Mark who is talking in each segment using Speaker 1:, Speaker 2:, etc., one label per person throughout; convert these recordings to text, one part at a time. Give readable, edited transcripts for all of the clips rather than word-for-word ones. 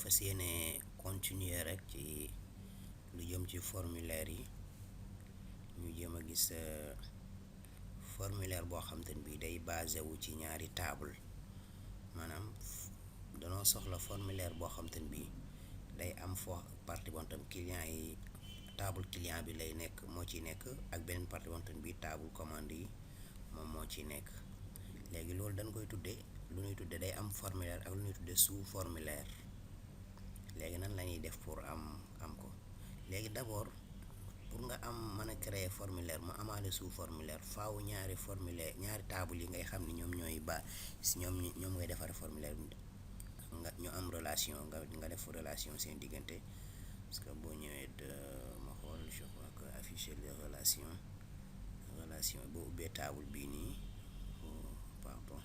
Speaker 1: fas yéene continuer rek ci lu jëm ci formulaire yi. ñu jéem a gis formulaire boo xam te ne bii day basé wu ci ñaari table. maanaam danoo soxla formulaire boo xam te ne bii day am foo partie bon tam client yi table client bi lay nekk moo ciy nekk, ak beneen partie bon tam bii table commande yi moom moo ciy nekk. léegi loolu dañ koy tuddee lu ñuy tuddee day am formulaire ak lu ñuy tuddee sous formulaire. léegi nan la ñuy def pour am ko. léegi d'abord pour nga mën a créer formulaire mu amaale sous formulaire faaw ñaari table yi ngay xam ni ñoom ñooy si ñoom ngay defar formulaire nga ñu am relation nga def relation seen diggante. parce que boo ñëwee ma xool je crois que afficher les relation boo ubbee table bii nii pardon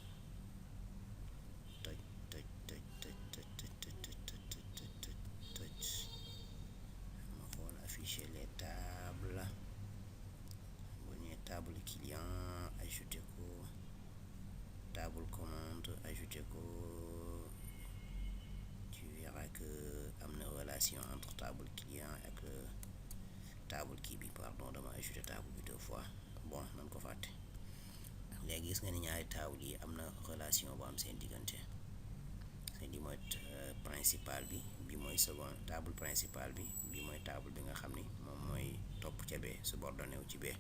Speaker 1: toj ma xool afficher les tables. boo ñëwee table client ajouté ko, table commande ajouté ko, tu verras que am na relation entre table client ak table kii bi, pardon dama ajouté table bi 2 fois, bon nan ko fàtte. léegi gis nga ni ñaari table yi am na relation bu am seen diggante. lii mooy principal bi, bi mooy second table principal bi, bi mooy table bi nga xam ni moom mooy topp ca bee subordonné wu ci bee.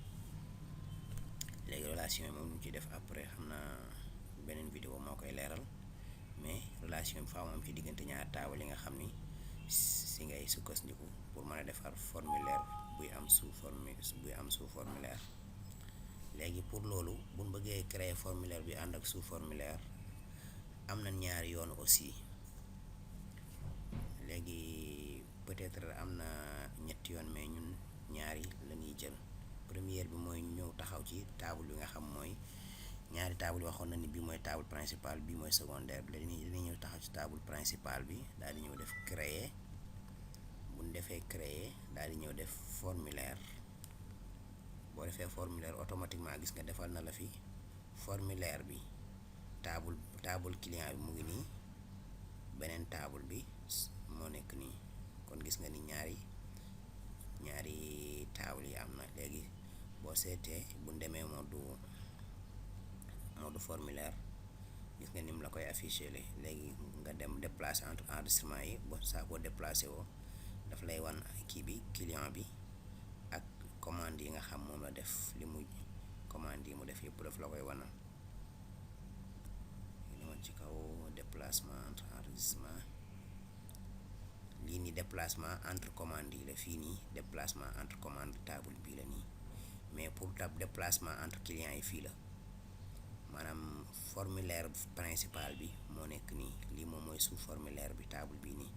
Speaker 1: léegi relation yi moom ñu ci def après xam naa beneen vidéo moo koy leeral, mais relation bi faaw am ci diggante ñaari table yi nga xam ni si ngay sukkandiku pour mën a defar formulaire buy am sous formulaire. léegi pour loolu bu ñu bëggee créer formulaire bi ànd ak sous formulaire am na ñaari yoon aussi. léegi peut-être am na ñetti yoon mais ñun ñaari la ñuy jël. première bi mooy ñëw taxaw ci table bi nga xam mooy ñaari table yi waxoon na ni bii mooy table principale bii mooy secondaire bi. léegi dañuy ñëw taxaw ci table principale bi daal di ñëw def créer. bu ñu defee créer daal di ñëw def formulaire. boo defee formulaire automatiquement gis nga defal na la fi formulaire bi. table client bi mu ngi nii, beneen table bi moo nekk nii. kon gis nga ni ñaari table yi am na. léegi boo seetee bu ñu demee mode formulaire gis nga ni mu la koy affiché léegi nga dem déplacer entre enregistrement yi boo déplacé woo daf lay wan kii bi client bi ak commande yi nga xam moom la def li mu commande yi mu def yëpp daf la koy wanal. ci kaw déplacement entre enregistrement, lii nii déplacement entre commande yi la, fii nii déplacement entre commande table bii la nii. mais pour déplacement entre client yi fii la. maanaam formulaire principal bi moo nekk nii, lii moom mooy sous formulaire bi table bii nii.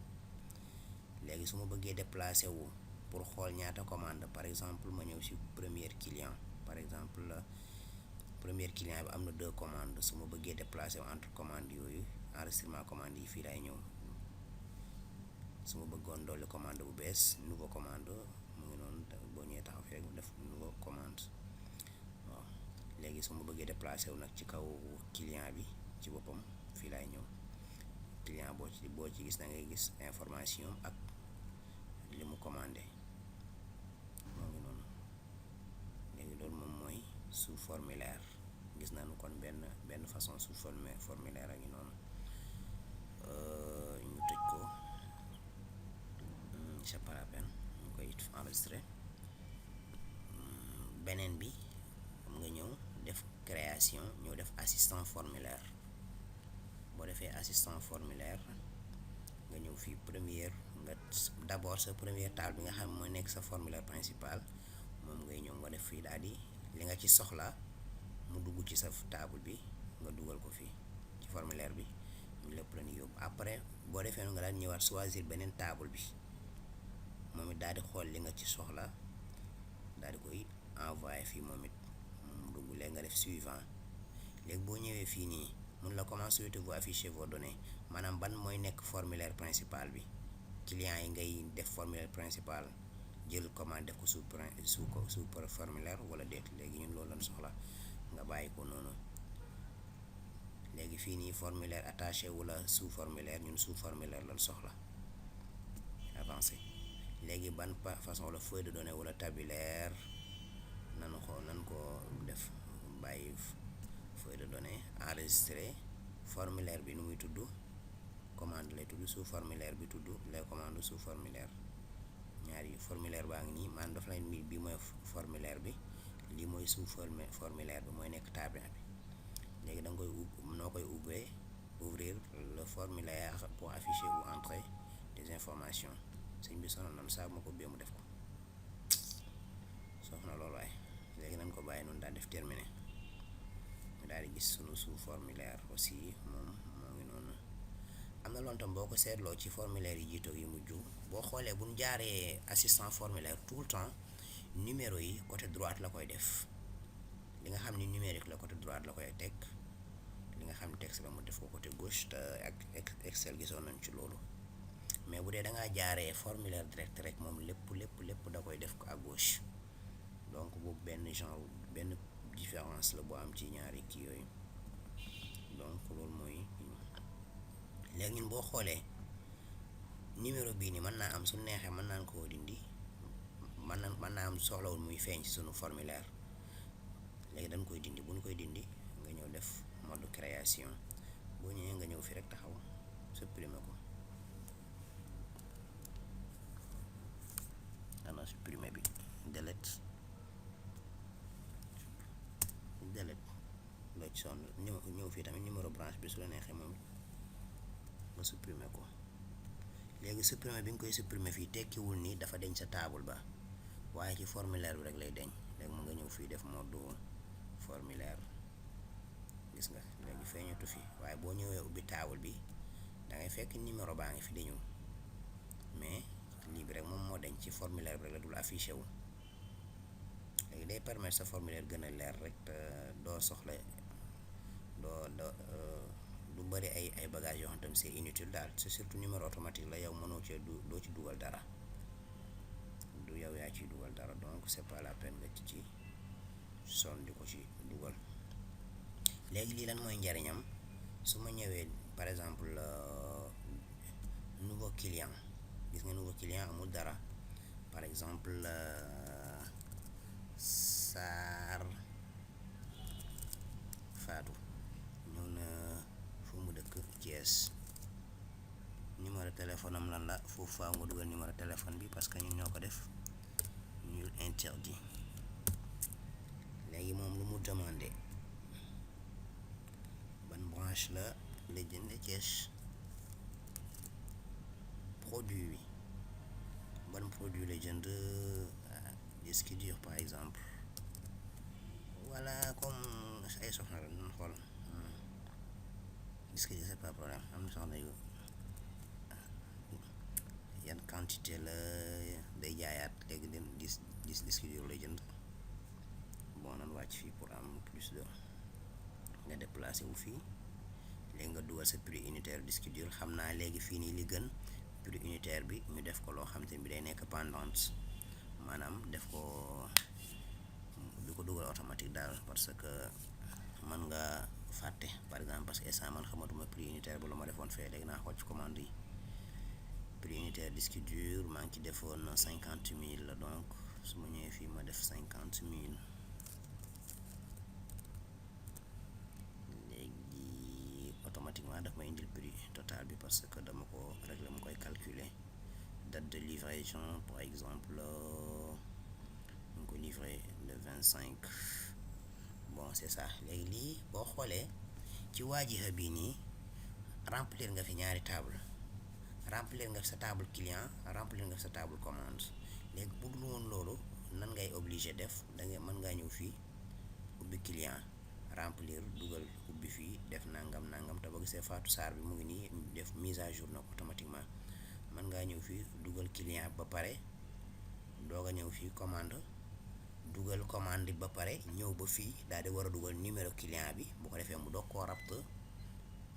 Speaker 1: léegi su ma bëggee déplacer wu pour xool ñaata commande, par exemple ma ñëw ci premier client, par exemple premier client bi am na 2 commandes. su ma bëggee déplacer wu entre commande yooyu enregistrement commande yi fii laay ñëw. su ma bëggoon dolli commande bu bees, nouveau commande mu ngi noonu, boo ñëwee taxaw fi rek mu def nouveau commande. waaw léegi su ma bëggee déplacer wu nag ci kaw client bi ci boppam fii laay ñëw. client boo ci gis da ngay gis information ak li mu commandé moo ngi noonu. léegi loolu moom mooy sous formulaire. gis nañu kon benn façon sous formulaire a ngi noonu. ñu tëj ko, c'est pas la peine ñu koy enregistrer. beneen bi xam nga ñëw def création, ñëw def assistant formulaire. boo defee assistant formulaire nga ñëw fii première nga d'abord sa première table bi nga xam mooy nekk sa formulaire principal moom ngay ñëw nga def fii daal di li nga ci soxla mu dugg ci sa table bi nga dugal ko fii ci formulaire bi ñu lépp la ñuy yóbbu. après boo defee noonu nga daal ñëwaat choisir beneen table bi moom it daal di xool li nga ci soxla daal di koy envoyé fii moom it mu dugg. léegi nga def suivant. léegi boo ñëwee fii nii mun la comment souhaitez-vous afficher vos données, maanaam ban mooy nekk formulaire principal bi. client yi ngay def formulaire principal jël commande def ko sous formulaire wala déet. léegi ñun loolu lañ soxla nga bàyyi ko noonu. léegi fii nii formulaire attaché wala sous formulaire, ñun sous formulaire lañ soxla. avancé. léegi ban façon la feuille de données wala tabulaire, nan ko def bàyyi feuille de données enregistré formulaire bi nu muy tudd commande lay tudd sous formulaire bi tudd les commandes sous formulaire. ñaari formulaire baa ngi nii man dafa lay bi mooy formulaire bi, lii mooy sous formulaire bi mooy nekk table bi. léegi da nga koy noo koy ouvrir le formulaire pour afficher ou entrer des informations. sëñ bi sonal na saa ma ko ubbee mu def ko soxna loolu waaye. léegi nañ ko bàyyi noonu daal def terminé ñu daal di gis sunu sous formulaire aussi moom moo ngi noonu. am na loolu tam boo ko seetloo ci formulaire yi jiitoog yi mujj boo xoolee bu ñu jaaree assistant formulaire tout le temps numéro yi côté droite la koy def. li nga xam ni numérique la côté droite la koy teg, li nga xam ni texte la mu def ko côté gauche. te ak Excel gisoon nañ ci loolu. mais bu dee da ngaa jaaree formulaire direct rek moom lépp da koy def ko à gauche. donc boobu benn différence la boo am ci ñaari kii yooyu. donc loolu mooy léegi ñun boo xoolee numéro bii ni mën naa am su neexee mën naan koo dindi, mën naa am soxlawul muy feeñ ci sunu formulaire. léegi dañ koy dindi bu ñu koy dindi nga ñëw def mode création, boo ñëwee nga ñëw fi rek taxaw supprimer ko. dana supprimer bi delete loo ci sonn ñëw fii tamit numéro branche bi su la neexee moom nga supprimer ko. léegi supprimer bi nga koy supprimer fii tekkiwul nii dafa deñ sa table ba, waaye ci formulaire bi rek lay deñ. léegi mu nga ñëw fii def mode formulaire, gis nga léegi feeñatu fi. waaye boo ñëwee ubbi table bi da ngay fekk numéro baa ngi fi dañu, mais lii bi rek moom moo deñ ci formulaire bi rek la dul affiché wu. léegi day permettre sa formulaire gën a leer rek te doo soxla du bëri ay bagages yoo xam tamit c'est inutile daal. c'est surtout numéro automatique la yow mënoo cee doo ci dugal dara, du yow yaa ciy dugal dara, donc c'est pas la peine nga ci sonn di ko ci dugal. léegi lii lan mooy njariñam su ma ñëwee par exemple nouveau client, gis nga nouveau client amul dara. par exemple Sarr Fatou ñëw na fu mu dëkk Thiès. numéro téléphone am lan la, foofu faaw nga dugal numéro téléphone bi parce que ñun ñoo ko def nul interdit. léegi moom lu mu demandé ban branche la jënd Thiès, produit bi ban produit la jënd, disque dur par exemple. voilà comme ay soxna la ñu xool disque dur c'est pas problème. am na soxna yu yan quantité la day jaayaat, léegi dem disque dur lay jënd. bon nan wàcc fii pour am plus de nga déplacé wu fii. léegi nga dugal sa prix unitaire disque dur. xam naa léegi fii nii li gën prix unitaire bi ñu def ko loo xam te bi day nekk pendante, maanaam def ko du ko dugal automatique daal, parce que mën nga fàtte par exemple. parce que instant man xamatuma prix unitaire bu la ma defoon fee. léegi naa xool ci commande yi prix unitaire disque dur maa ngi ci defoon 50 000 la, donc su ma ñëwee fii ma def 50 000. léegi automatiquement daf may indil prix total bi parce que dama ko régler mu koy calculer. date de livraison par exemple ñu ko livré le 25. bon c'est ça. léegi lii boo xoolee ci waajixa bii nii remplir nga fi ñaari table, remplir nga fi sa table client, remplir nga fi sa table commande. léegi bu dul woon loolu nan ngay obligé def, da nga mën ngaa ñëw fii ubbi client remplir dugal ubbi fii def nangam te boo gisee Fatou Sarr bi mu ngi nii def mise à jour nag automatiquement. mën ngaa ñëw fii dugal client ba pare doog a ñëw fii commande, dugal commande ba pare ñëw ba fii daal di war a dugal numéro client bi. bu ko defee mu doog koo rabt,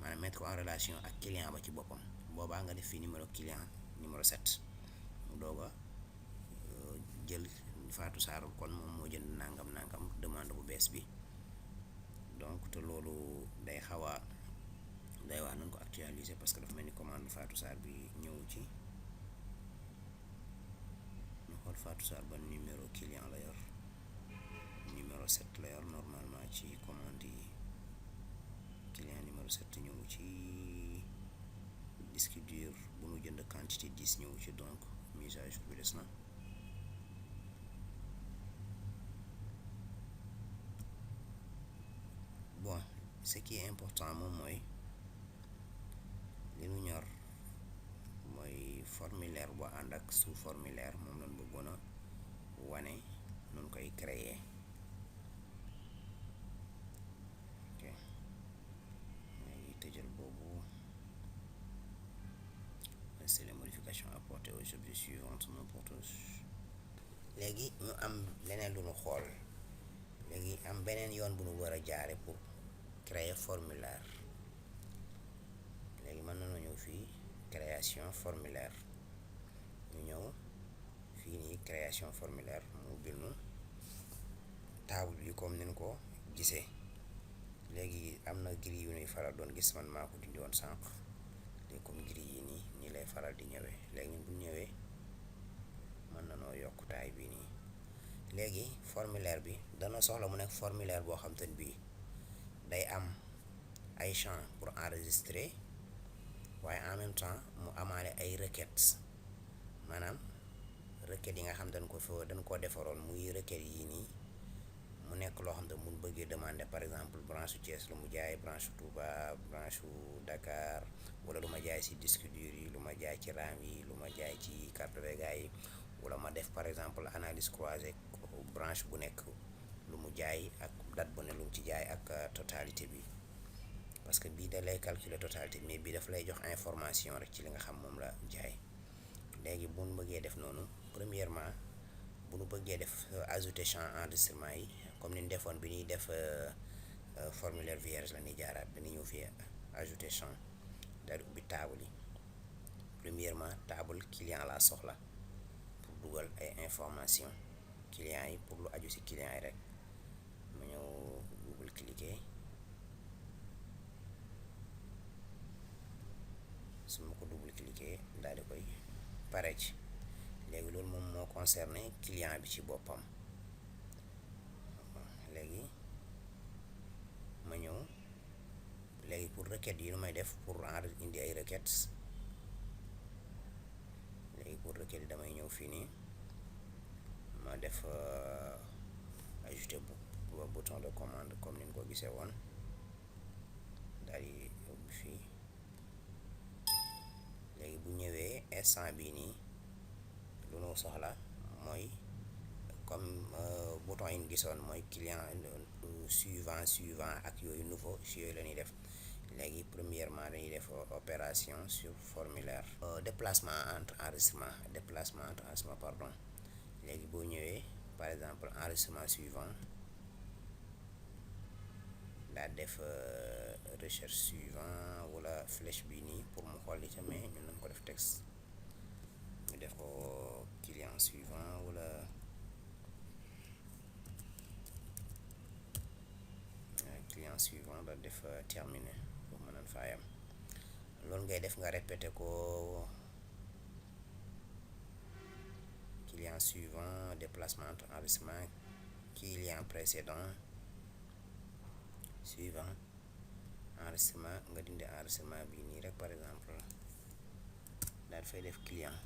Speaker 1: maanaam mettre ko en relation ak client ba ci boppam. boobaa nga def fii numéro client numéro 7 mu doog a jël Fatou Sarr kon moom moo jënd nangam demande bu bees bi. donc te loolu day xaw a day wax nañ ko actualiser parce que dafa mel ni commande Fatou Sarr bi ñëw ci. xool Fatou Sarr ban numéro client la yor, numéro 7 la yor normalement ci commande yi. Client numéro 7 ñëw ci disque dur bu mu jënd quantité 10 ñëw ci, donc mise à jour bi des na. Bon, ce qui est important moom mooy li ñu ñor mooy formulaire bu ànd ak sous formulaire, moom lañ bëggoon a wane nun koy créer. ok léegi tëjal boobu. C'est les modifications apportées aux objets suivantes non porteuses. léegi ñu am leneen lu ñu xool, léegi am beneen yoon bu ñu war a jaare pour créer formulaire. léegi mën nañoo ñëw fii création formulaire, ñu ñëw fii nii création formulaire mu bil nu table bi comme ni ñu ko gisee. léegi am na grille yu ñuy faral doon gis, man maa ko dindi woon sànq. léegi comme grille yi nii lay faral di ñëwee. léegi ñun bu ñëwee mën na noo yokk taay bii nii. léegi formulaire bi dana soxla mu nekk formulaire boo xam te ne bii day am ay champs pour enregistrer, waaye en même temps mu amaale ay requêtes, maanaam requêtes yi nga xam dañ koo defaroon muy requêtes yii nii, mu nekk loo xam ne mun bëggee demander par exemple branche Thiès lu mu jaay, branche Touba, branche Dakar, wala lu ma jaay ci disque dur yi, lu ma jaay ci RAM yi, lu ma jaay ci carte Vega yi, wala ma def par exemple analyse croisée branche bu nekk lu mu jaay ak date bu ne lu mu ci jaay ak totalité bi. parce que bii da lay calculer totalité, mais bii daf lay jox information rek ci li nga xam moom la jaay. léegi bu nu bëggee def noonu, premièrement bu nu bëggee def ajouter champ enregistrement yi, comme ni ñu defoon bi ñuy def formulaire vierge la ñuy jaaraat, dañuy ñëw fii ajouter champ, daal di ubbi table yi. premièrement table client laa soxla pour dugal ay information client yi, pour lu aju ci client yi rek. ma ñëw double cliquer, su ma ko double cliquer daal di koy pare ci. léegi loolu moom moo concerné client bi ci boppam. léegi ma ñëw léegi pour requête yi nu may def pour indi ay requêtes. léegi pour requête yi damay ñëw fii nii ma def ajouter bouton de commande comme ni ñu ko gisee woon, daal di ubbi fii. léegi bu ñëwee instant bii nii lu nu soxla mooy comme bouton yi ñu gisoon mooy client suivant ak yooyu nouveau si yooyu la ñuy def. léegi premièrement dañuy def opération sur formulaire, déplacement entre enregistrement pardon. léegi boo ñëwee par exemple enregistrement suivant, daa def recherche suivant wala flèche bii nii pour mu xool li ca, mais ñun nañ ko def texte, ñu def ko client suivant wala client suivant da def terminé pour mën a faayam. loolu ngay def nga répété ko client suivant, déplacement entre enregistrement, client précédent, suivant, enregistrement, nga dindi enregistrement bii nii rek par exemple, daal fay def client.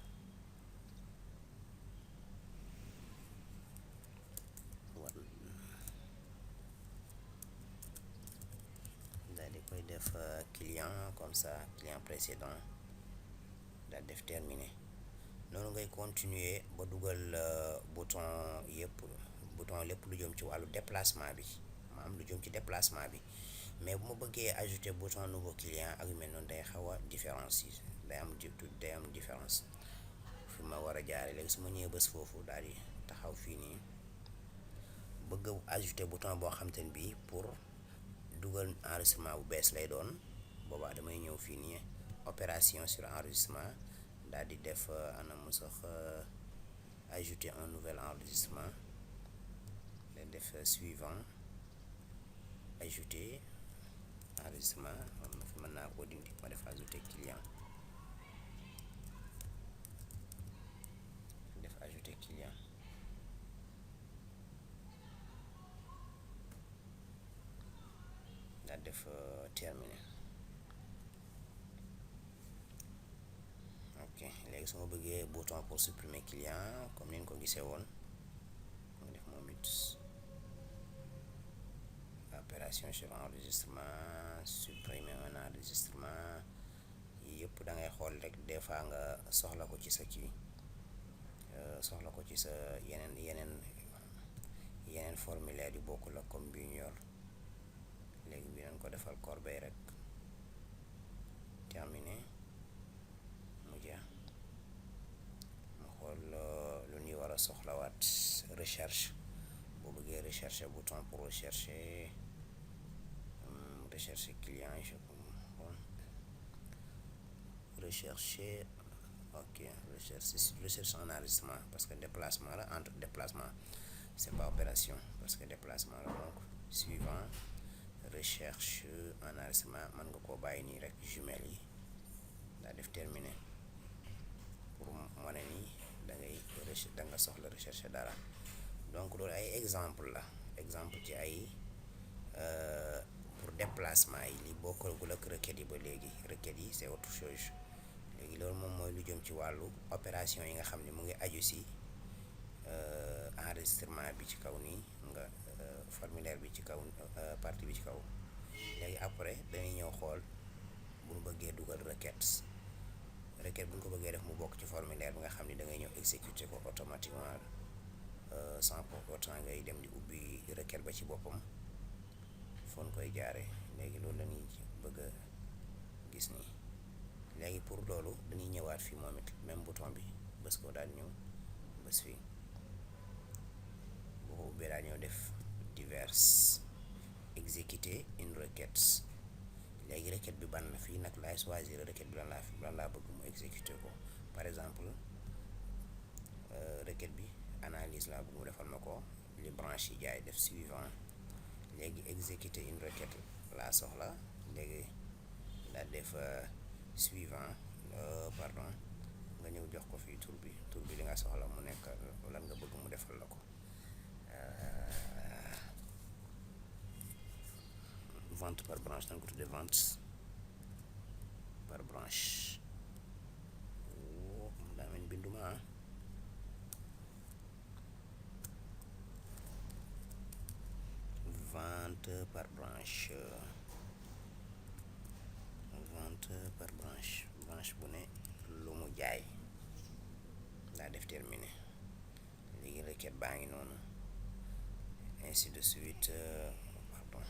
Speaker 1: daal di koy def client comme ça, client précédent, daal def terminé. noonu ngay continuer ba dugal bouton lépp lu jëm ci wàllu déplacement bi, ma am lu jëm ci déplacement bi. mais bu ma bëggee ajouter bouton nouveau client ak yu mel noonu day xaw a différence yi day am différence fi ma war a jaare. léegi su ma ñëwee bés foofu daal di taxaw fii nii bëgg a ajouter bouton boo xam te ne bii pour dugal enregistrement bu bees lay doon, boobaa damay ñëw fii nii opération sur enregistrement, daal di def anam sax ajouter un nouvel enregistrement, day def suivant, ajouter enregistrement, mën naa ko dindi ma def ajouter client, def ajouter client. def terminer. ok léegi su ma bëggee bouton pour supprimer client comme ni ñu ko gisee woon nga def moom it opération sur enregistrement, supprimer un enregistrement, yëpp da ngay xool rek des fois nga soxla ko ci sa kii soxla ko ci sa yeneen formulaire yu bokkul ak comme bi ñu yor. léegi bi nañ ko defal corbeille rek terminé mu jeex. mu xool lu ñuy war a soxlawaat recherche. boo bëggee rechercher bouton pour rechercher client je bon rechercher ok recherche en enregistrement parce que déplacement la entre déplacement c'est pas opération parce que déplacement la donc suivant recherche en enregistrement mën nga koo bàyyi nii rek jumelle yi daa def terminé pour wane nii da nga soxla recherche dara. donc loolu ay exemple la exemple ci ay pour déplacement yi li bokkagul ak requête yi ba léegi requête yi c'est autre chose. léegi loolu moom mooy lu jëm ci wàllu opération yi nga xam ne mu ngi aju si enregistrement bi ci kaw nii nga formulaire bi ci kaw partie bi ci kaw. léegi après dañuy ñëw xool bu ñu bëggee dugal requête bu ñu ko bëggee def mu bokk ci formulaire bi nga xam ne da ngay ñëw exécuter ko automatiquement sans pour autant ngay dem di ubbi requête ba ci boppam foon koy jaare. léegi loolu la ñuy bëgg a gis nii. léegi pour loolu dañuy ñëwaat fii moom it même bouton bi bës ko daal ñëw bës fii boo ko ubbee daal ñëw def divers exécuter une requête. léegi requête bi ban la fii nag laay choisir requête bi lan laa bëgg mu exécuter ko. par exemple requête bi analyse laa bëgg mu defal ma ko li branche yi jaay def suivant. léegi exécuter une requête laa soxla. léegi daal def suivant pardon nga ñëw jox ko fii tur bi li nga soxla mu nekk lan nga bëgg mu defal la ko. vente par branche danga ko tuddee vente par branche. daa mel binduma vente par branche branche bu ne lu mu jaay daa def terminé. léegi requête baa ngi noonu ainsi de suite pardon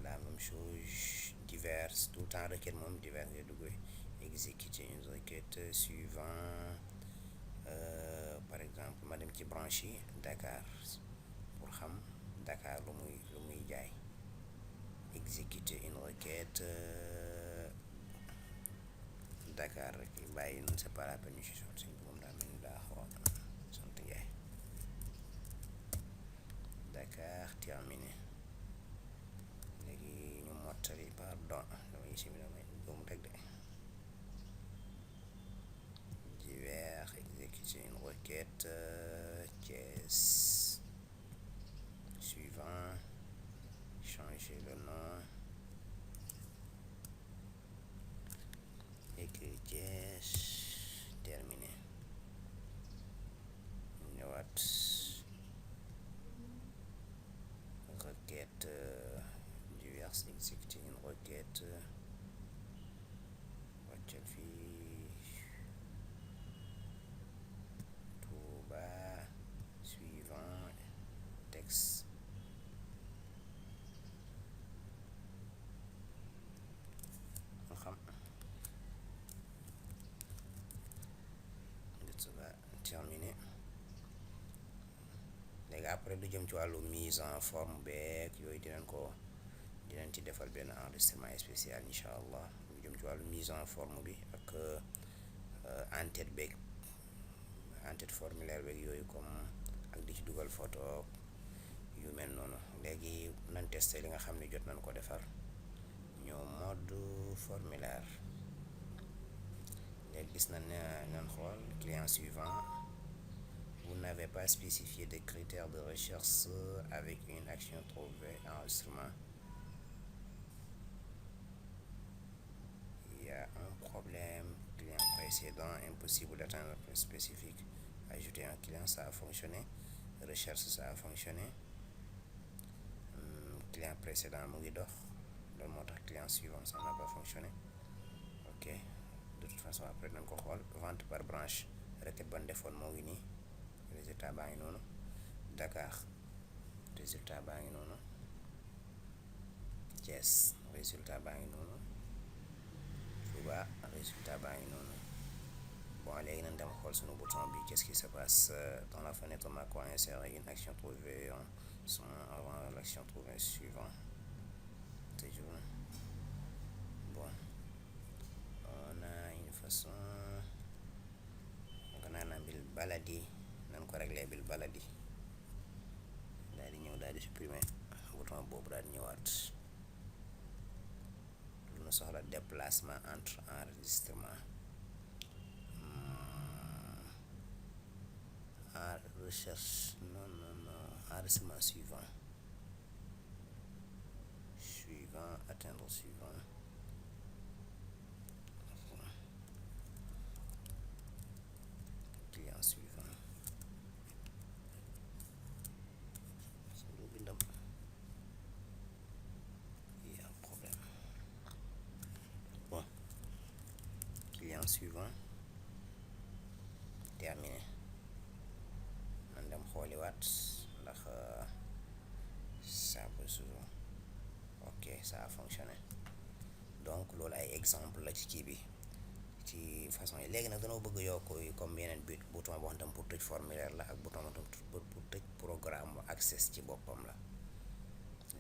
Speaker 1: la même chose divers tout le temps requête moom divers ngay dugg exécuter une requête suivant par exemple ma dem ci branche yi Dakar pour xam Dakar lu muy jaay. exécuter une requête Dakar rek bàyyi noonu c'est pas la peine ñu ci sorti moom daa mel ni daa xaw a sant yaay. Dakar terminé. léegi ñu mottali pardon damay gis mi damay doomu rek de divers exécuter une requête Thiès suivant changer le nom écrire Thiès terminé. ñëwaat requête divers exécuter une requête wàccal fii Touba suivant texte. xam terminé. léegi après lu jëm ci wàllu mise en forme beeg yooyu dinañ ci defal benn enregistrement spécial incha allah. lu jëm ci wàllu mise en forme bi ak en-tête beeg en-tête formulaire beeg yooyu comme ak di ci dugal photo yu mel noonu. léegi nañ testé li nga xam ne jot nañ ko defar ñëw mode formulaire. léegi gis nañ ne nañ xool client suivant vous n'avez pas spécifié de critères de recherche avec une action trouvée enregistrement. Il y a un problème client précédent, impossible d'atteindre un prix spécifique. Ajouter un client, ça a fonctionné. Recherche, ça a fonctionné. Client précédent mu ngi dox, loolu moo tax client suivant ça n'a pas fonctionné. Ok, de toute façon après nañ ko xool. Vente par branche, requête ban defoon moo ngi nii, résultat baa ngi noonu. Dakar, résultat baa ngi noonu. Thiès, résultat baa ngi noonu. Touba, résultat baa ngi noonu. Bon, léegi nañ dem xool suñu bouton bi. Qu'est-ce qui se passe dans la fenêtre macro? Insérer une action trouvée avant l'action trouvée suivant. Toujours. Bon, on a une façon. Donc naan na bil baladi nan ko réglé bil baladi daal di ñëw daal di supprimer bouton boobu daal di ñëwaat. lu nu soxla déplacement entre enregistrement en recherche non enregistrement suivant atteindre suivant. Client suivant suñu bindam il y a un problème. Bon, client suivant terminé. man dem xooliwaat ndax ça peut souvent. Ok, ça a fonctionné. Donc loolu ay exemple la ci kii bi, ci façon yi. Léegi nag dañoo bëgg yokk comme yeneen bouton boo xam tam pour tëj formulaire la, ak bouton boo tam pour tëj programme access ci boppam la.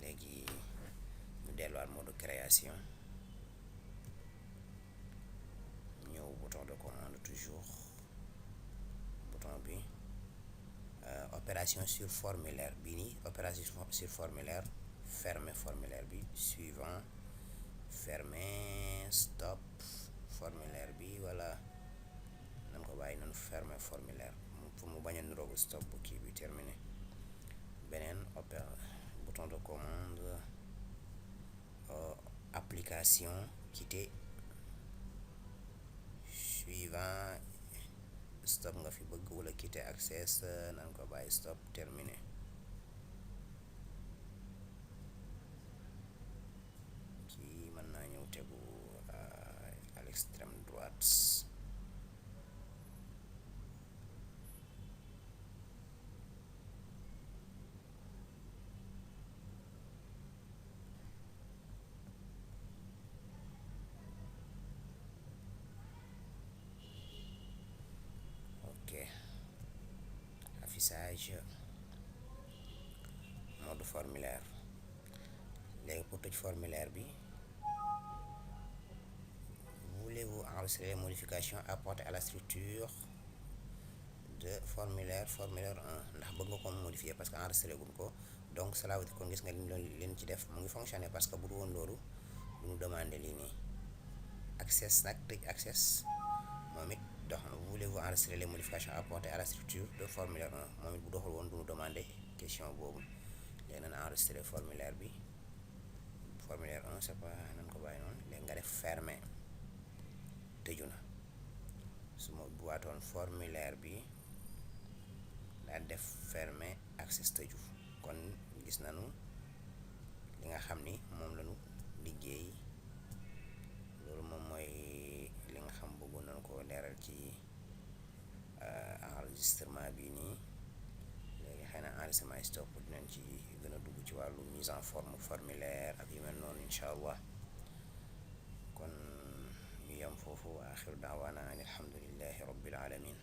Speaker 1: léegi ñu delluwaat mode création, ñëw bouton de commande toujours, bouton bi opération sur formulaire bi nii, opération sur formulaire, fermer formulaire bi, suivant, fermer, stop formulaire bi, wala nan ko bàyyi noonu, fermer formulaire pour mu bañ a niroogu stop bu kii bi terminé. Beneen bouton de commande, application, quitter, suivant, stop nga fi bëgg, wala quitter access, nan ko bàyyi stop terminé. kii mën naa ñëw tegu à l'extrême droite. Ok, affichage mode formulaire. Léegi pour tëj formulaire bi, voulez-vous enregistrer les modifications apportées à la structure de formulaire 1 ndax bëgg nga ko modifier parce que enregistré guñ ko. Donc cela veut dire kon gis nga leen ci def mu ngi fonctionner, parce que bu dul woon loolu du ñu demander lii nii. Access nag, tëj access moom it dox na. Voulez-vous enregistrer les modifications apportées à la structure de formulaire 1 moom it bu doxul woon du ñu demander question boobu. léegi nañ enregistrer formulaire bi, formulaire 1 c'est pas nan ko bàyyi noonu. léegi nga def fermer, tëju na. su ma buwaatoon formulaire bi daal def fermer access tëju, kon gis nañu li nga xam ni moom lañu liggéey. loolu moom mooy li nga xam bëggoon nañu ko leeral ci enregistrement bi nii. léegi xëy na enregistrement yi stop dinañ ci gën a dugg ci wàllu mise en forme formulaire ak yu mel noonu incha allah. kon ñu yem foofu wa axiru daawaana an alhamdulillahi rabbil alamin.